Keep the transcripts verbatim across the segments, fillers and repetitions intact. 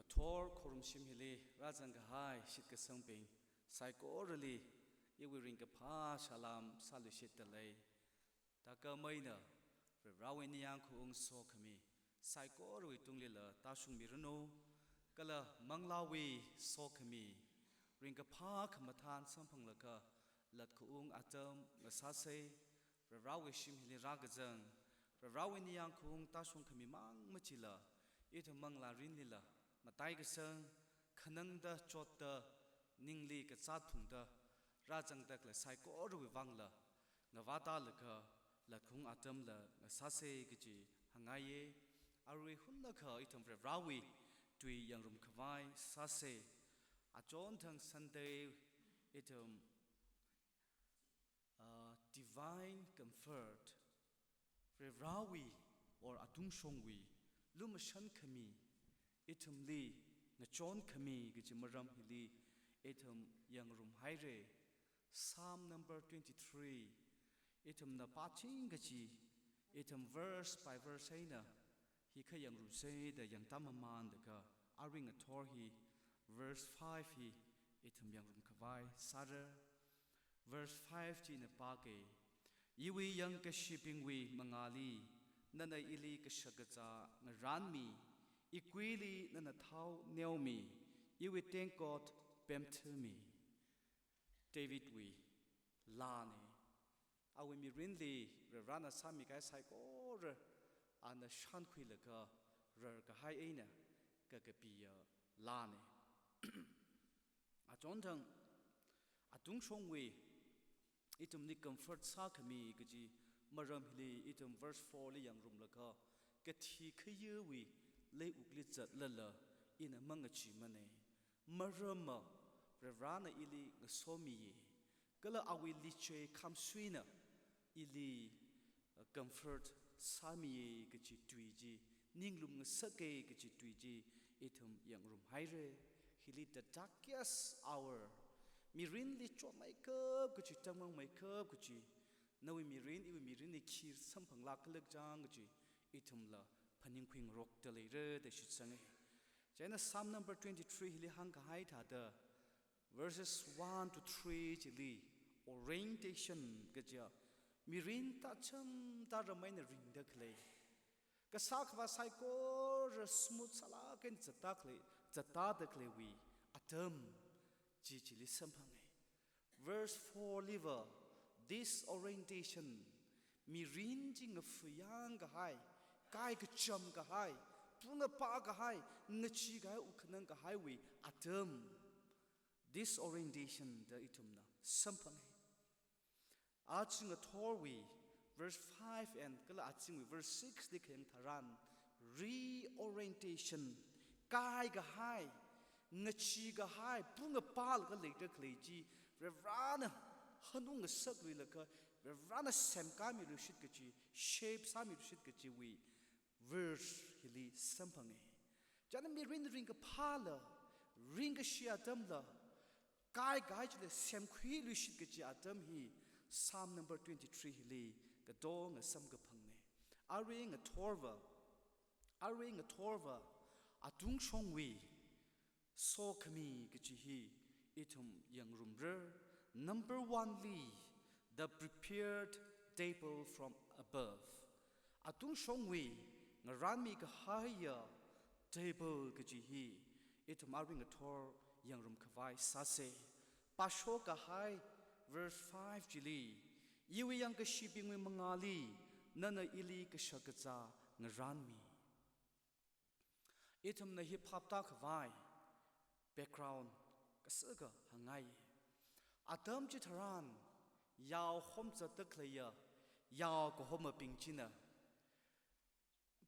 Thor khorumshim hili rāzang kahai shitkasangbing saikorali iwui ringkaphā salām sāluishitdalei. Thākhameina Varivarāwui ningyāng khaung sokhami saikorawui tunglila tāshungmiranu, kala manglāwui sokhami ringkaphā khamathān samphanglaga latkhaung atam ngasāsei. Varivarāwui shim hili rākazang, Varivarāwui ningyāng khaung tāshungkhami mang machila, ithum manglā mirinlila mataikasang, khanangda chotda, ningli kazāt phungda rāzangda khalei saikorawui vangla ngavātālaga latkhaung atamla ngasāsei kaji hāngngaiye. Arui hunakha ithum Varivarāwui tui yangrumkhavai sāsei. Achonthang Sunday ithum, uh, divine comfort, Varivarāwui or atungshongwui lumashankhami, ithumli ngachonkhami kaji maram hili ithum yangrumhaire. Psalm number twenty-three, ithumna pāching kaji, ithum verse by verse eina hikha yangrumsei da yangtāmamānlaga, arui ngathor hi verse five hi ithum yangrumkhavai sāra. Verse five china pāke, "Iwui yangkashibingwui mangāli nana ili kashakazā ngarānmi, ikuili nana thao neomi, iwui tengkot pemthimi." Davidwui laane. Awui mirinli Varivarāna sāmikahai saikora ana shānkhuilaga rarkahai eina kakapiya laane. Achonthang, atungshongwui ithumli comfort sākhami kaji maram hili ithum verse four li yangrumlaga, kathi khayāwui leiwukli zatlala ina mangacheemane. Maramva Varivarāna ili ngasomiye, kala awui lichei khamsuina ili, uh, comfort sāmiye kaji tui chi, ninglum ngasake kaji tui chi ithum yangrumhaire. Hili the darkest hour, mirinli chotmeikap kaji, tangmangmeikap kaji, nawui mirin, iwui mirinli khi samphanglāk khalek chang kaji ithumla phaningkhuingarokda leira da shitsange. Chieina Psalm number twenty-three hili hāngkahai thāda, verses one to three chili orientation kajiya, mirin tācham tāram eina ringda khalei, kasā khavā saikora smooth sālāk eina zatda khalei, zatda da khaleiwui atam chi chili samphange. Verse four liva, disorientation, mirin chi ngafuyang kahai, kai kacham kahai, pungapa kahai, ngachee kahai, ukhanang kahaiwui atam, disorientation da ithumna samphange. Aja ngathorwui verse five and kala azingwui verse six li khayang tharan, reorientation, kai kahai, ngachee kahai, pungapa laga leida khalei chi, Varivarāna hanung ngasakluilaga, Varivarāna semkāmiluishit kaji, shape sāmiluishit kajiwui verse hili samphange. Chieina mirin ringkaphāla, ringkashi atamla, kai kahai chila semkhuiluishit kaji atam hi Psalm number twenty-three hili katonga samkaphangne. Arui ngathorva, arui ngathorva atungshongwui sokhami kaji hi ithum yangrumra. Number one li, the prepared table from above. Atungshongwui ngarānmi kahaiya table kaji hi ithum arui ngathor yangrumkhavai sāse. Pāshok kahai verse five chili, iwui yangkashibingwui mangāli nana ili kashakazā ngarānmi. Ithumna hi phaptākhavai background kasaka hāngngai. Atam chitharan yao homzatda khaleiya yao kahomabing china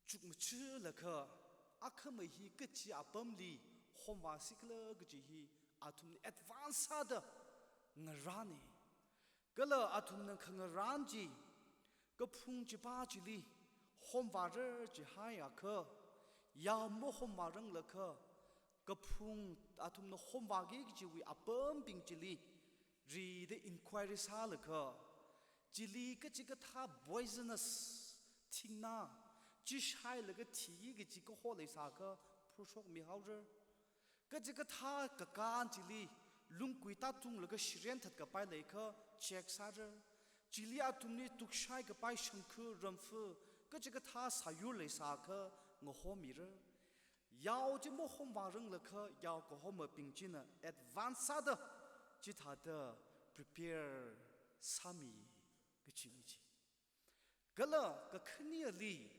chukmajalaga, akhama hi kachi apamli homvāsi khala kaji hi athumna advance sāda ngarāne. Kala athumna khangarān chi, kaphung chipā chili homvāra jihaiakha, yao mahomvāranglakha, kaphung athumna homvāki kajiwui apambing chili rida inquiry sālaga, chili kachikathā poisonous thingna chi shailaga thiki kaji kaho leisāakha phurshokmihaora. Kachikathā kakān chili lungkui tātunglaga shiren thatkapai leiakha check sāra. Chili athumli tukshai kapai shangkhu, ramfu, kachikathā sāyur leisāakha ngahomira. Yao chi mahomvāranglakha yao kahomabing china advance sāda chithāda prepare sāmi kachina chi. Kala kakhaneli,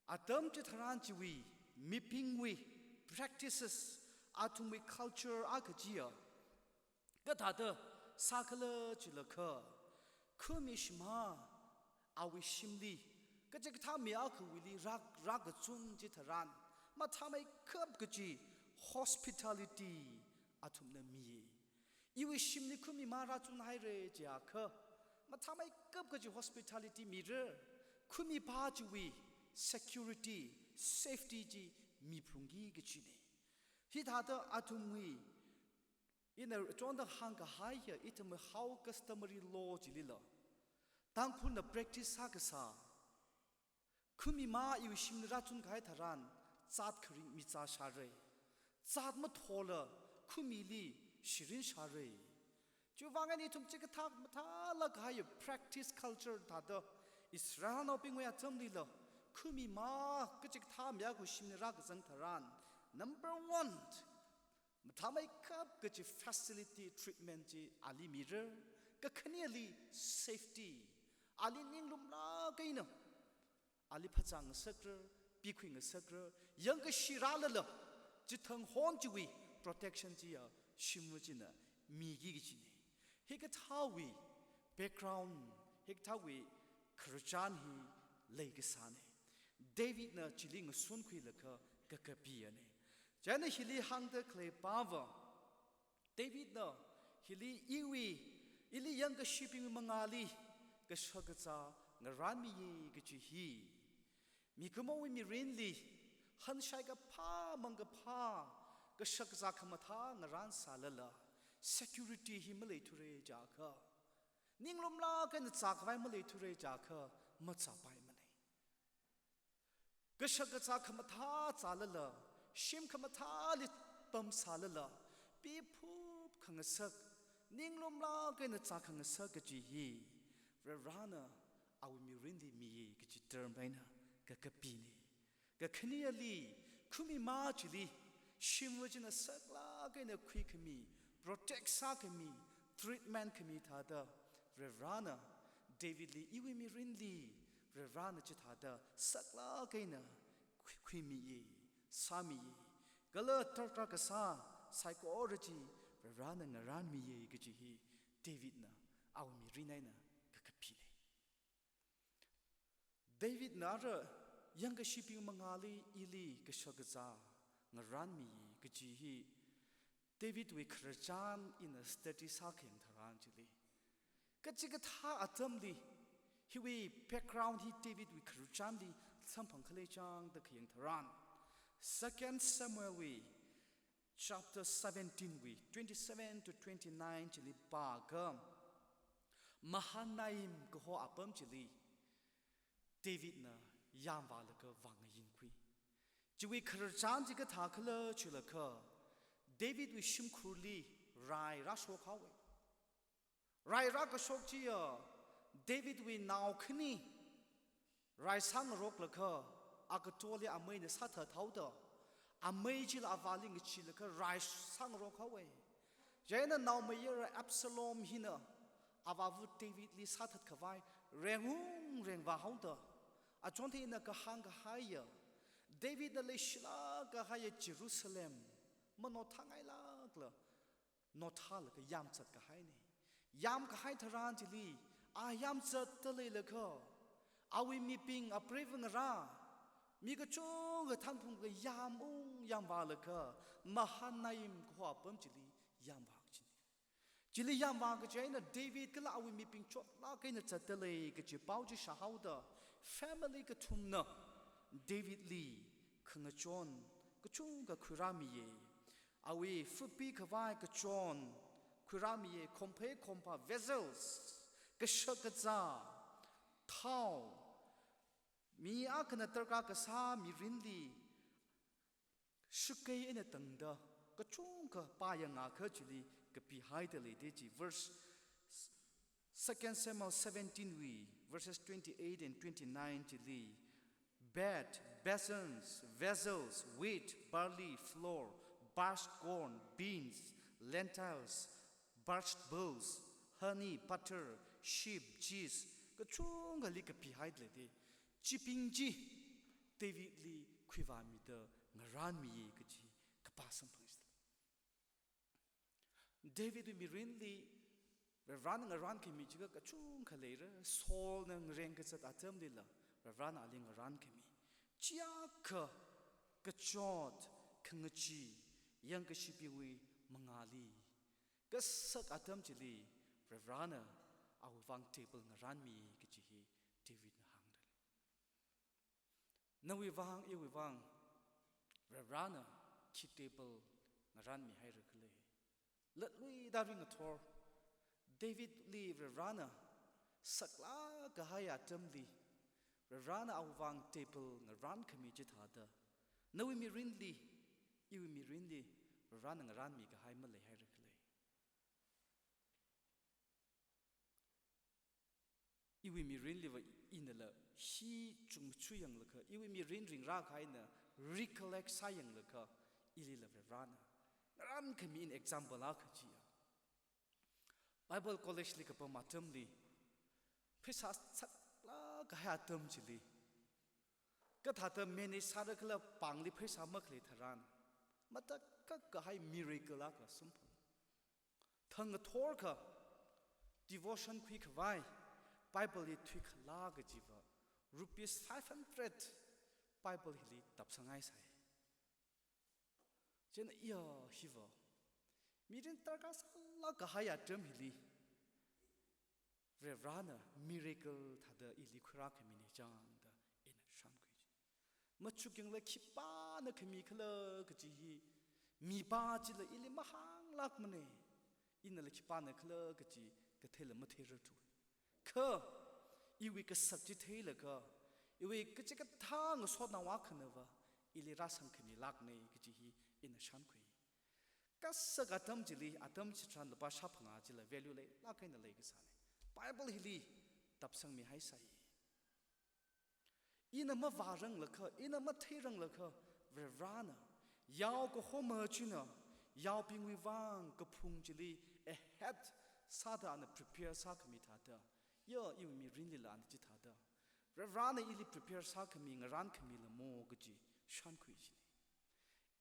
atam chitharan chiwui, mibingwui practices, athumwui culture akha chiya kathāda sākhala chilakha, khumi shimā, awui shimli kachikathā mi akhawuili rāk, rākachun chitharan, mathāmeikap kachi hospitality athumna mi. Iwui shimli khumi mā rāchunhaira jiakha, mathāmeikap kachi hospitality mira, khumi pā chiwui security, safety chi miphungki kachina. Hithāda athumwui, ina chonda hāngkahaiya, ithumwui hao customary law chilila, Tangkhulna practice sākasā, khumi mā iwui shimli rāchunkahai tharan, zat kharing mizāshāra. Zat mathola khumili shirinshāra. Chiwuivang eina ithum chikathā mathālāk kahaiya practice culture thāda Israelnaobingwui atamlila, khumi mā kachikathā mi akhawui shimli rākazang tharan, number one, mathāmeikap kachi facility treatment chi ali mira, kakhaneli safety, ali ninglumlāk eina, ali phazā ngasakra, pikhui ngasakra, yangkashi rālala, chithang hon chiwui protection chiya shimva china miki kachina. Hikathāwui background, hikathāwui khararchan hi leikasāna. Davidna chili ngasunkhuilaga kakapiyana. Chieina hili hāngda khalei pava, Davidna hili iwui, ili yangkashibingwui mangāli kashakazā ngaranmiya kachi hi, mikumowui mirinli hanshai kaphā mangkaphā kashakazā khamathā ngaransālala, security hi maleithura jiakha, ninglumlāk eina zākhavai maleithura jiakha, mazāpaimana. Kashakazā khamathā zālala, shim khamathāli pamsālala, piphup khangasak, ninglumlāk eina zākhangasak kachi hi, Varivarana awui mirinli miya kachi term eina kakapina. Kakhaneli, khumi mā chili shimva china saklāk eina khuikhami, protect sākhami, treatment khami thāda Varivarana Davidli, iwui mirinli Varivarana chithāda saklāk eina khui, khuimiya, sāmiya. Kala tarākha kasā saikora chi Varivarana ngaranmiya kachi hi Davidna awui mirin eina kakapina. Davidna ara yangkashibing mangāli ili kashakazā ngaranmi kaji hi Davidwui khararchan ina study sākhayang tharan chili, kachikathā atamli hiwui background hi Davidwui khararchanli samphang khalei chang da khayang tharan, Second Samuelwui chapter seventeen wui twenty-seven to twenty-nine chili pākha, Mahanaim kaho apam chili Davidna yāmvālaga vāngayinkhui. Chiwui khararchan chi kathā khala chilakha, Davidwui shimkhurli rai rāshok haowa. Rai rākashok chiya, Davidwui nao khani rai sāngaroklaga, akatoli ameina sāthat haoda, amei chila avāli ngacheelaga rai sāngarok haowa. Chieina naomayara Absalom hina avāva Davidli sāthat khavai rengung rengvā haoda, achonthei ina kahāng kahaiya, Davidna leishilāk kahaiya Jerusalem manothāngailākla nothālaga yāmzat kahaina. Yāmkahai tharan chili, a yāmzatta leilakha, awui mibing apreiva ngarā, mi kachungkha thanphunglaga yāmung yāmvālaga, Mahanaim kaho apam chili yāmvā kajina. Chili yāmvā kaji eina David kala awui mibing chotlāk eina zatta lei kaji pao chi shāhaoda, family kathumna Davidli khangachon kachungkha khuirāmiya. Awui fupi khavai kachon khuirāmiya, khomphei khompha vessels, kashakazā, thao, mi akhana tarākha kasā mirinli shakei eina tangda, kachungkha pāyangakha chili kapihaida lei da chi. Verse Second Samuel seventeen wui, verses twenty-eight and twenty-nine chili, "Bread, basins, vessels, wheat, barley, flour, parched corn, beans, lentils, parched bulls, honey, butter, sheep, cheese," kachungkhali kapihaida lei da. Chibing chi Davidli khuivāmida ngarānmiya kaji kapā samphang. Davidwui mirinli Varivarana ngarānkhami chiakha kachungkha leira. Saulna ngareng kazat atamlila Varivarana ali ngarānkhami. Chiakha kachot, khangachee, yangkashibingwui mangāli, kasak atam chili Varivarana awui vang table ngarānmi kaji hi Davidna hāngda lei. Nawui vang, iwui vang, Varivarana khi table ngarānmihaira khala? Latluida ringathor, Davidli Varivarana saklāk kahai atamli, Varivarana awui vang table ngarānkhami chithāda, nawui mirinli, iwui mirinli, Varivarana ngarānmi kahai maleihaira khala? Iwui mirinliva inala hi chungmachuk yanglaga, iwui mirin ringrā kahaina recollect sāyanglaga, ilila Varivarana ngarānkhami, in example akha chiya. Bible College li kapam atamli, pheisā saklāk kahai atam chili, kathāda manage sāra khala pāngli pheisā makhalei tharan, matakhak kahai miracle akha samphang. Thang ngathorkha devotion khuikhavai, Bible hi thuikhala kajiva, rupees five hundred Bible hili tapsanghaisai. Chieina iya hiva, mirin tarākha sālāk kahai atam hili, Varivarana miracle thāda ili khuirākhamina chang da ina shānkhui. Machukyangla khipāna khami khala kaji hi, mipā chila ili mahānglākmana. Inala khipāna khala kaji katheila matheirarthu. Kha iwui kasak chi theilaga, iwui kachikathā ngasotnao akhanava ili rāsangkhamilākna kaji hi ina shānkhui. Kasak atam chili, atam chitharan lupā shāphangā chila value leilāk eina leikasāna. Bible hili tapsangmihaisai. Ina mavāranglakha, ina matheiranglakha, Varivarana, yao kahoma china yaobingwui vang kaphung chili ahead sāda ana prepare sākhami thāda, ya iwui mirinlila ana chithāda Varivarana ili prepare sākhami ngarānkhamila mo kaji shānkhui china.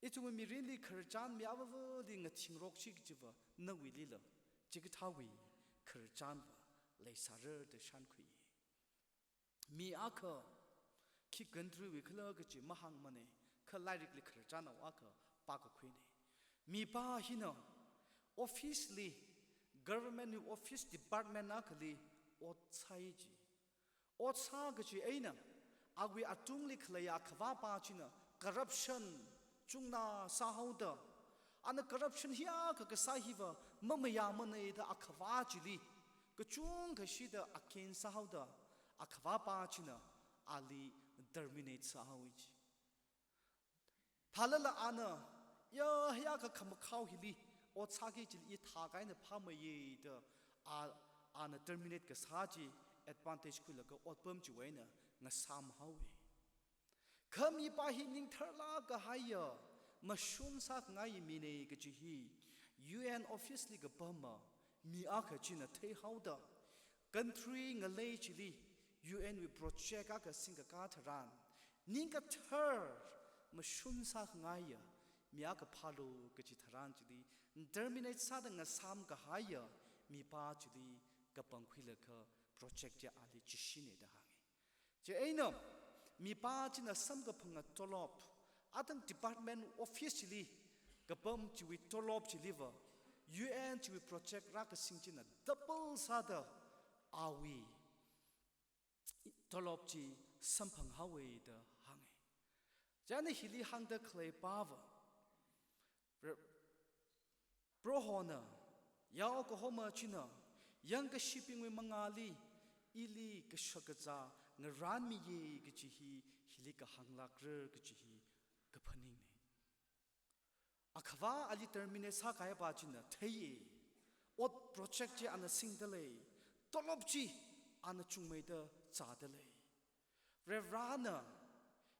Ithumwui mirinli khararchan mi avāvali ngathingrokshi kajiva nawuilila chikathāwui khararchanva leisāra da shānkhui. Mi akha khi country wui khala kaji mahāngmana, kha lairikli khararchannao akha pākakhuina. Mipā hina office li, government wui office department akhali ot sāi ji. Ot sā kaji eina, awui atungli khaleiya akhavāpā china corruption chungna sāhaoda, ana corruption hiyākha kasā hiva mamayāmana da akhavā chili kachungkha shida against sāhaoda, akhavāpā china ali terminate sāhaowa ji. Thālala ana, ya hiyākha khamakhao hili ot sāki chili i thākha eina phāmeiya da, a, ana terminate kasā chi advantage khuilaga otpam chiwui eina ngasāmhaowa. Kha mipā hi ningtharlāk kahaiya, mashun sākhangai mina kaji hi U N office li kapama mi akha china theihaoda, country ngalei chili U N wui project akha singkakā tharan, ningkathar mashun sākhangaiya mi akha phālu kaji tharan chili, terminate sāda ngasām kahaiya mipā chili kapangkhuilaga project chi ali chishina da hānga. Chieina mipā china samkaphanga tolop, athang department office chili kapam chiwui tolop chiliva, U N chiwui project rākasing china double sāda awui tolop chi samphanghaowa da hānga. Chieina hili hāngda khaleipāva, Re-, Prohona, yao kahoma china, yangkashibingwui mangāli, ili kashakazā ngarānmiya kaji hi, hili kahānglākra kaji hi kaphaningna. Akhava ali terminate sākahaipa china theiya. Ot project chi ana singdalei. Tolop chi ana chungmeida zādalei. Varivarana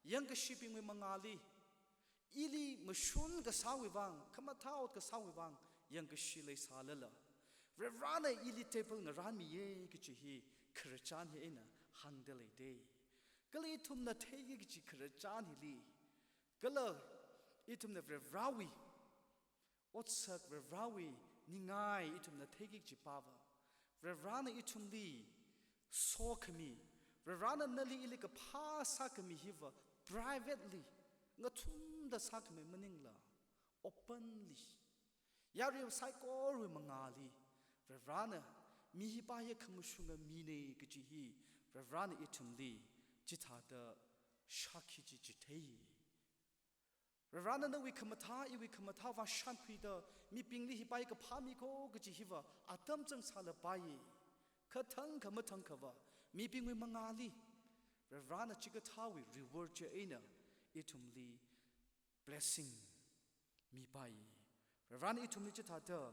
yangkashibingwui mangāli, ili mashun kasāwui vang, khamathā ot kasāwui vang, yangkashi leisālala, Varivarana ili table ngarānmiya kaji hi khararchan hi eina hāngdalei da. Kala ithumna theiya kaji khararchan hili, kala ithumna Varivarawui otsak, Varivarawui ningai ithumna theiki kaji pava, Varivarana ithumli sokhami, Varivarana nali ili kaphā sākhami hiva privately, ngathumda sākhami maningla, openly, yarui saikorawui mangāli, Varivarana mi hipa hi khamashunga mina kaji hi, Varivarana ithumli chithāda shākhi chi chithei. Varivarana nawui khamathā, iwui khamathā vāshānkhuida, mibingli hipa hi kaphā miko kaji hiva atam chang sālapaiya. Kha thangkha mathangkhava, mibingwui mangāli Varivarana chikathāwui reward chi eina ithumli blessing mipaiya. Varivarana ithumli chithāda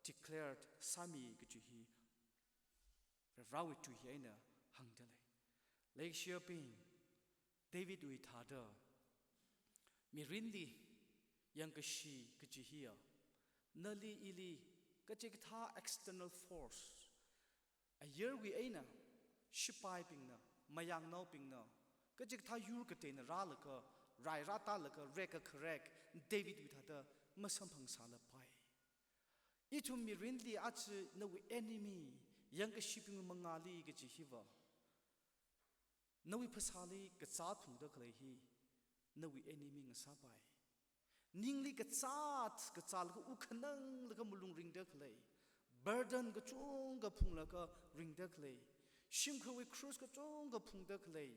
declared sāmi kaji hi Varivarawui tui hi eina hāngdalei. Leikashiyabing, Davidwui thāda, mirinli yangkashi kaji hiya, nali ili kachikathā external force, ayarwui eina shipaibingna, mayangnaobingna, kachikathā yur kateina rālaga, rai rātālaga, rek kakharek, Davidwui thāda masamphangsālapai. Ithum mirinli aja nawui enemy, yangkashibingwui mangāli kaji hiva, nawui phasāli kazāt phungda khalei hi, nawui enemy ngasāpai. Ningli kazāt, kazātlaga wukhananglaga malung ringda khalei, burden kachungkha phunglaga ringda khalei, shimkhurwui cross kachungkha phungda khalei,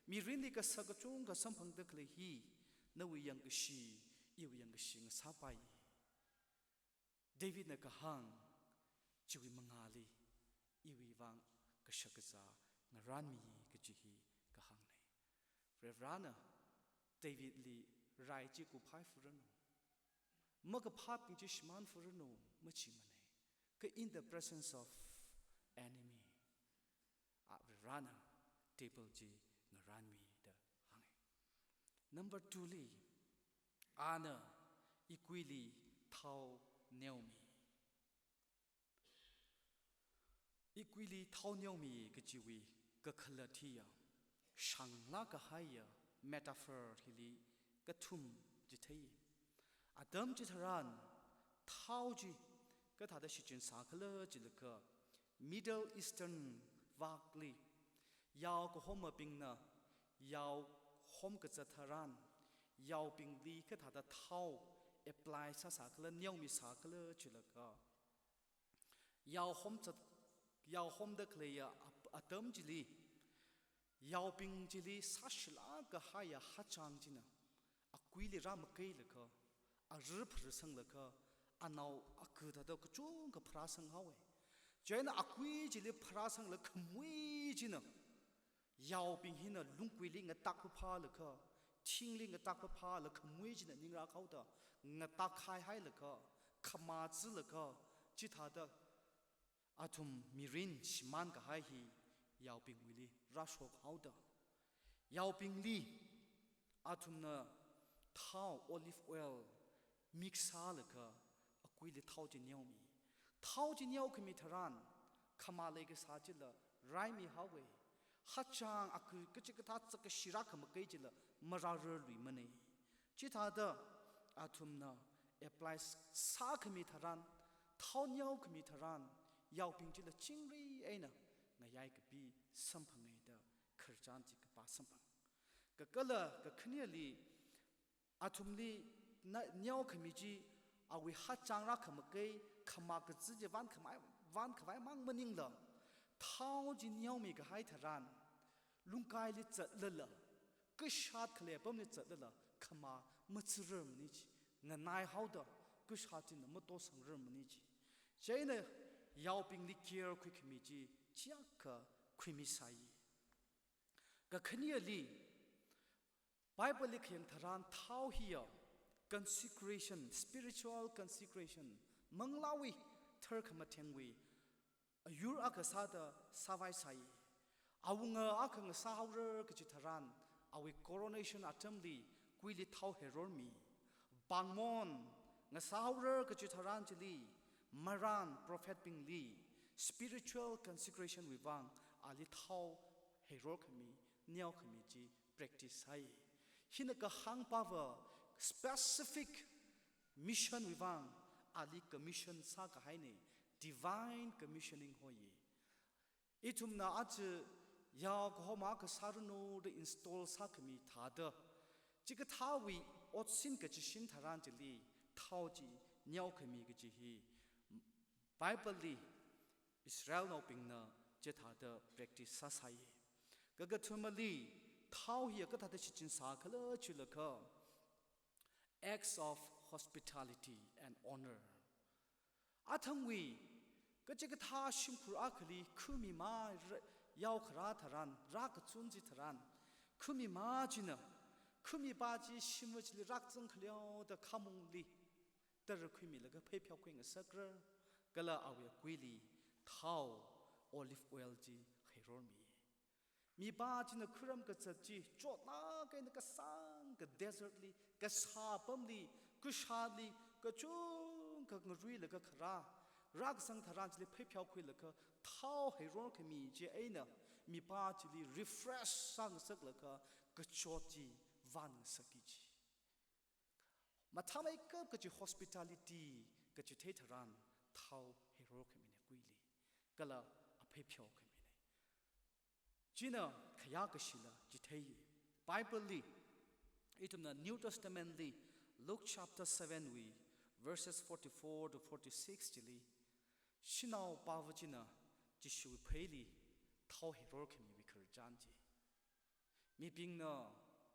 mirinli kasak kachungkha samphangda khalei hi, nawui yangkashi, iwui yangkashi ngasāpai. Davidna kahāng, chiwui mangāli iwui vang kashakazā ngarānmi kaji hi kahāngna. Varivarana Davidli rai chi kuphaifuranu, makaphābing chi shimānfuranu, machimana. Kha in the presence of enemy, a Varivarana table chi ngarānmida hānga. Number two li, ana ikuili thao neomi. Ikuili thao neomi kajiwui kakhalat hiya, shānglāk kahaiya metaphor hili kathum chithei. Atam chitharan thao chi kathāda shichinsākhala jilaga, Middle Eastern vakli yao kahomabingna yao hom kazat tharan, yaobingli kathāda thao apply sāsākhala, neomisākhala jilaga, yao hom zat, yao homda khaleiya ap-, atam chili, yaobing chili sāshilāk kahaiya hachang china akuili rāmakeilaga, arui pharāsanglaga, anao aku thāda kachungkha pharāsanghaowa. Chieina akui chili pharāsanglaga khamui china, yaobing hina lungkuili ngatak paphālaga, thingli ngatak paphālaga khamui china ningrākhaoda, ngatak khaihailaga, khamā zilaga, chithāda athum mirin shimān kahai hi yaobingwuili rāshokhaoda, yaobingli athumna thao, olive oil, mix sālaga akuili thao chi neomi. Thao chi neokhami tharan, khamā leikasā chila raimihaowa. Hachang aku kachikathā zakkashi rākhamakei chila marārarluimana. Chithāda athumna apply sākhami tharan, thao neokhami tharan, yaobing chila chingri eina ngayai kapi samphanga da khararchan chi kapā samphanga. Kakala kakhaneli, athumli na neokhami chi awui hachang rākhamakei, khamā kazi chi vānkhamai, vānkhavai mang maningla, thao chi neomi kahai tharan, lungkaili zatlala, kashat khalei apamli zatlala, khamā mazirarmana chi, nganaihaoda kashat china matosangrarmana chi. Chieina yaobingli care khuikhami chi chiyākha khuimisai. Kakhaneli, Bible li khayang tharan thao hiya consecration, spiritual consecration, manglāwui tharkhamathengwui ayur akha sāda sāvai sai. Awunga akha ngasāhaora kachi tharan, awui coronation atamli kuili thao heirormi. Pāngmon ngasāhaora kachi tharan chili, marān prophet bingli spiritual consecration wui vang ali thao heirorkhami, neokhami chi practice sai. Hina kahāng pava specific mission wui vang ali commission sākahaina, divine commissioning hoi. Ithumna aja yao kahoma kasāranu da install sākhami thāda, chikathāwui otsin kachishin tharan chili thao chi neokhami kachi hi Bible li Israelnaobingna chithāda practice sāsai. Kakathumali thao hi kathāda shichin sākhala chilakha, acts of hospitality and honor. Athangwui kachikathā shimkhur akhali khami mā ra-, yao kharā tharan, rākachun chi tharan, khami mā china, khami pā chi shimva chili rākazang khaleo da khamungli tara khuimilaga pheipheokhui ngasakra, kala awui kuili thao, olive oil chi heirormi. Mipā china khuram kazat chi chotlāk eina kasāngkha desert li, kasā apamli, kashāli, kachungkha ngaruilaga kharā, rākazang tharan chili pheipheokhuilaga thao heirorkhami chieina mipā chili refresh sāngasaklaga kachot chi vānngasakki chi. Mathāmeikap kachi hospitality kachi theitharan thao heirorkhamina kuili, kala apheipheokhamina. China khayākashila chithei. Bible li, ithumna New Testament li, Luke chapter seven wui, verses forty-four to forty-six chili, shanaopava china Jishuwui pheili thao heirorkhamiwui khararchan chi. Mibingna,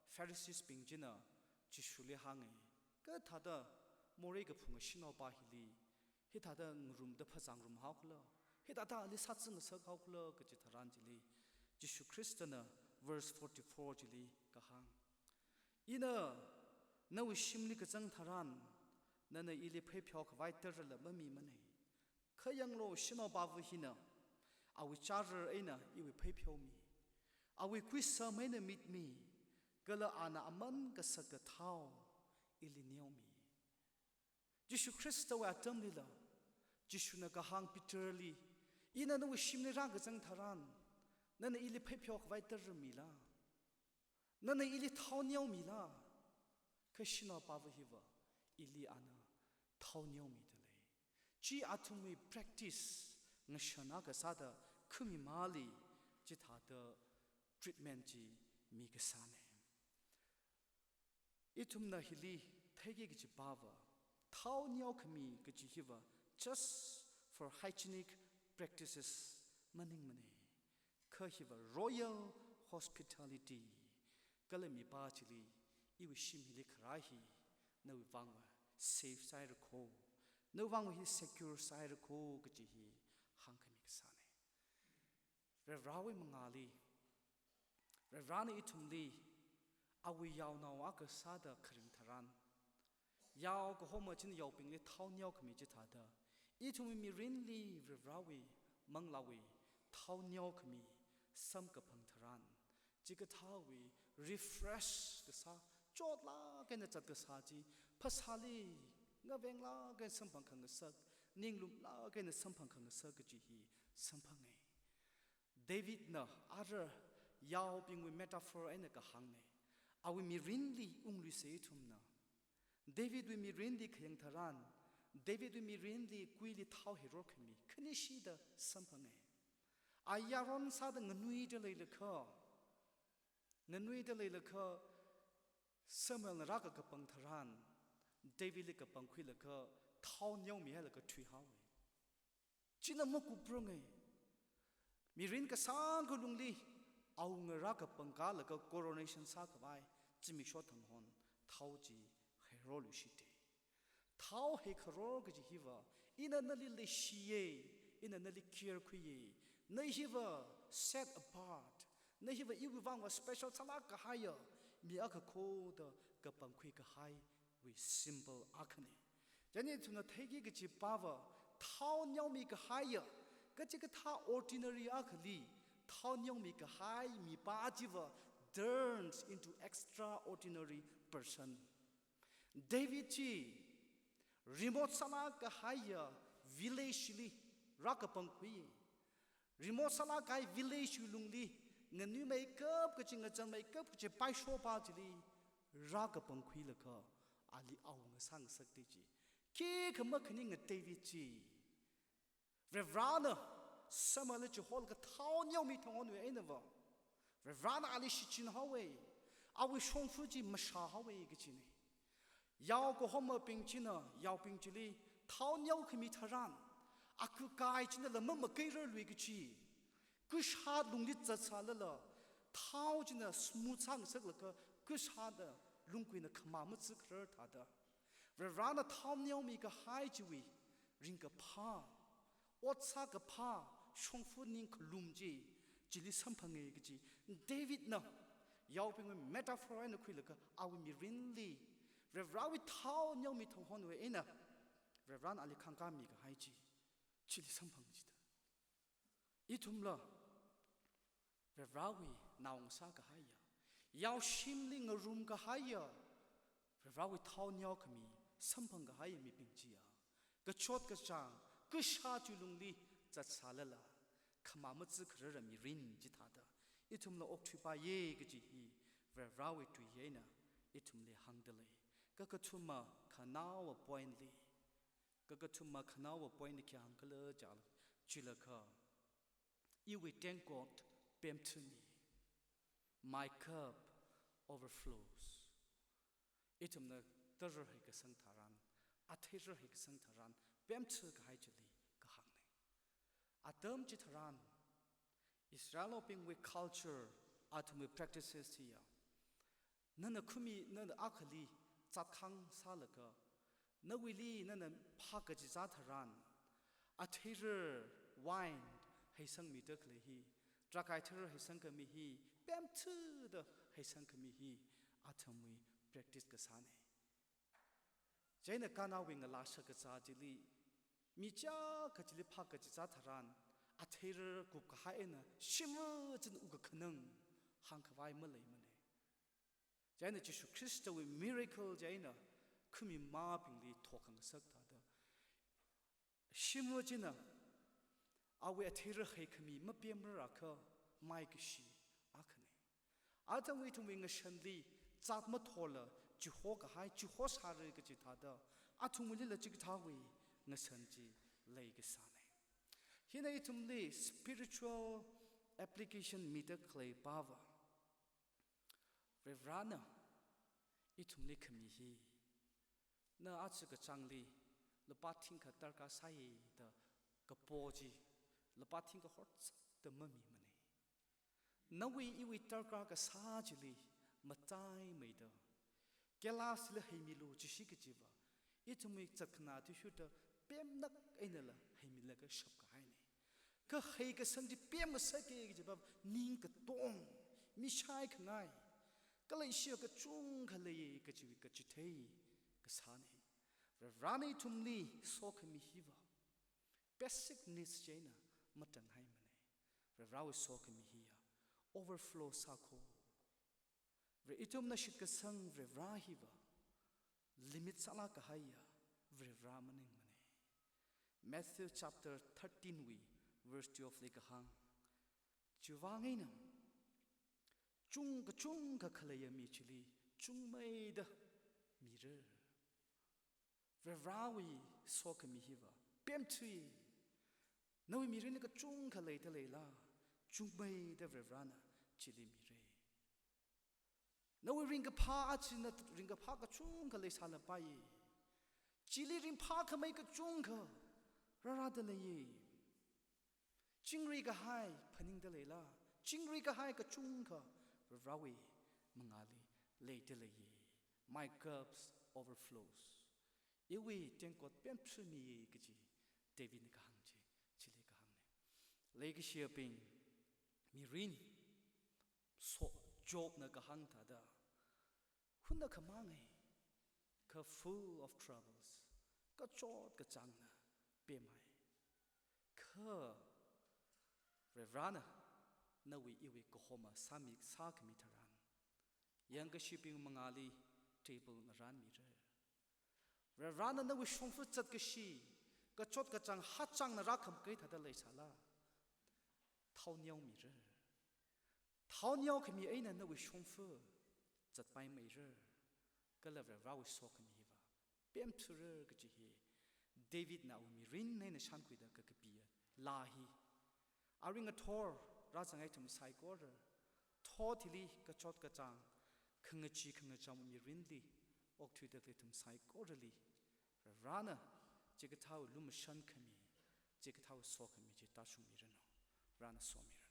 Pharisees bing china Jishuli hānga, kathāda morei kaphunga shanaopa hili hithāda ngarumda phazāngarum haokhala, hithāda ali sāzangngasak haokhala kachi tharan chili, Jishu Khristana verse forty-four chili kahāng, ina nawui shimli kazang tharan, nana ili pheipheokhavai tarala mamimana. Kha yanglu, shanaopava hina awui chara eina iwui pheipheomi. Awui kuisam eina mitmi, kala ana aman kasaka thao ili neomi. Jishu Khristawui atamlila, Jishuna kahāng Peterli, ina nawui shimli rākazang tharan, nana ili pheipheokhavai tarmila. Nana ili thao neomila. Kha shanaopava hiva, ili ana thao neomida lei. Chi athumwui practice ngashan akha sāda khami māli chithāda treatment chi mikasāna. Ithumna hili theiki kachi pava, thao neokhami kachi hiva just for hygienic practices maningmana. Kha hiva royal hospitality. Kala mipā chili, iwui shim hili kharā hi nawui vangva safe sāhaira kho, nawui vangva hi secure sāhaira kho kachi hi hāngkhami kasāna. Varivarāwui mangāli, Varivarāna ithumli awui yaonao akha sāda kharing tharan, yao kahoma china yaobingli thao neokhami chithāda, ithumwui mirinli Varivarāwui manglāwui thao neokhami samkaphang tharan, chikathāwui refresh kasā, chotlāk eina zat kasā chi, phasāli ngavenglāk eina samphang khangasak, ninglumlāk eina samphang khangasak kachi hi samphanga. Davidna ara yaobingwui metaphor eina kahāngna. Awui mirinli ungluisa ithumna. Davidwui mirinli khayang tharan, Davidwui mirinli kuili thao heirorkhami khanishida samphanga. A yaron sāda nganuida leilakha, nganuida leilakha Samuelna rākakapang tharan, Davidli kapangkhuilaga thao neomihailaga thuihaowa. China makupranga. Mirin kasāngkha lungli awunga rākapangkalaga coronation sākhavai zimiksho thang hon thao chi heiroluishita. Thao heikharor kaji hiva, ina nali leishiya, ina nali care khuiya, na hiva set apart, na hiva iwui vangva special sālāk kahaiya mi akha kho da kapangkhui kahai wui symbol akhana. Chieina ithumna theiki kachi pava, thao neomi kahaiya, kachikathā ordinary akhali thao neomi kahai mipā chiva turns into extraordinary person. David chi remote sālāk kahaiya village li rākapangkhui. Remote sālāk kahai village wui lungli nganuimeikap kachi, ngazanmeikap kachi paishopā chili rākapangkhuilaga ali awunga sāngasakta chi. Khikha makhaninga David chi, Varivarana sāmala chiholaga thao neomi thongonwui einava, Varivarana ali shichinhaowa, awui shongfa chi mashāhaowa kachina. Yao kahomabing china yaobing chili thao neokhami tharan, akukai chinala mamakairarlui kachi, kashā lungli zatsālala, thao china smooth sāngasaklaga kashāna lungkuina khamā mazikharar thāda, Varivarana thao neomi kahai chiwui ringkaphā, ot sākaphā, shongfa ningkhalum chi, chili samphanga kachi. Davidna yaobingwui metaphor eina khuilaga awui mirinli Varivarawui thao neomi thonghonwui eina Varivarana ali khangkāmi kahai chi, chili samphang chida. Ithumla Varivarawui naongasā kahaiya, yaoshimli ngarum kahaiya, Varivarawui thao neokhami samphang kahaiya mibing chiya, kachot kachāng, kashā chi lungli zatsālala, khamā mazikharara mirin chithāda ithumla okthuipaiya kaji hi Varivarawui tui eina ithumli hāngdalei. Kakathuma khanaowa point li, kakathuma khanaowa point li khi hāngkhala jal, chilakha, iwui tengkot pemthami. My cup overflows. Ithumna tara heikasang tharan, athei tara heikasang tharan, pemtha kahai chili kahāngna. Atam chitharan, Israelnaobingwui culture, athumwui practices chiya, nana khami, nana akhali zatkhang sālaga, nawuili nana phā kachichā tharan, athei tara wine heisangmida khalei hi, drakhai tara heisangkhami hi, pemthada heisangkhami hi, athumwui practice kasāna. Chieina Canawui ngalā shakazā chili, mi chiyākha chili phā kachichā tharan, athei tara kupkahai eina shim china ukakhanang hāngkhavai maleimana. Chieina Jishu Khristawui miracle chieina khamimabingli thokhangasak thāda, shim china awui athei tara heikhami mapemrarakha maikashi akhana. Athumwui, ithumwui ngashanli zat mathorla chihokahai, chihosāra kaji thāda, athumwuilila chikathāwui ngashan chi leikasāna. Hina ithumli spiritual application mida khalei pava, Varivarana ithumli khami hi, na aja kachāngli lupā thingkha darkar sāya da kapo chi, lupā thingkha horzakta mamimana. Nawui iwui darkar kasā chili mataimeida, kailasli heimilu jishi kajiva, ithumwui zatkhanā athishurda pemnak einala heimilaga shapkahaina. Kha heikasang chi pemngasaka kajiva ning katong, mishai khangai, kala ishiya kachungkha leiya kajiwui kachithei kasāna. Varivarana ithumli sokhami hiva basic needs chieina matanghaimana. Varivarawui sokhami hiya overflow sākho. Vare, ithumna shitkasang Varivara hiva limit sālāk kahaiya Varivara maningmana. Matthew chapter thirteen wui verse twelve li kahāng, chiwuivang eina chung kachungkha khaleiya mi chili chungmeida mira. Varivarawui sokhami hiva pemthui. Nawui mirinli kachungkha leida leila, chungmeida Varivarana chili mira. Nawui ringkaphā, achina ringkaphā kachungkha leisālapai. Chili ringphākhamei kachungkha rārāda leiya. Chingri kahai phaningda leila, chingri kahai kachungkha Varivarawui mangāli leida leiya. My cups overflows. Iwui tengkot pemthuimiya kaji Davidna kahāng chi, chili kahāngna. Leikashiyabing, mirin, so, Jobna kahāng thāda, hunna khamāngai, kha full of troubles. Kachot kachāngna pemhai. Kha Varivarana nawui iwui kahoma sāmi, sākhami tharan, yangkashibing mangāli table ngarānmira. Varivarana nawui shongfa zatkashi, kachot kachāng hachāngna rākhamakai thāda leisālala, thaoneomira. Thaoneokhami eina nawui shongfa zatpaimeira. Kala Varivarawui sokhami hiva pemthura kaji hi Davidna awui mirin eina shānkhuida kakapiya laa hi. Arui ngathor rāzang ithum saikora, thot hili kachot kachāng, khangachee khangacham mirinli okthuida khalei ithum saikorali, Varivarana chikathāwui lumashan khami, chikathāwui sokhami chi tāshungmiranu. Varivarana somira.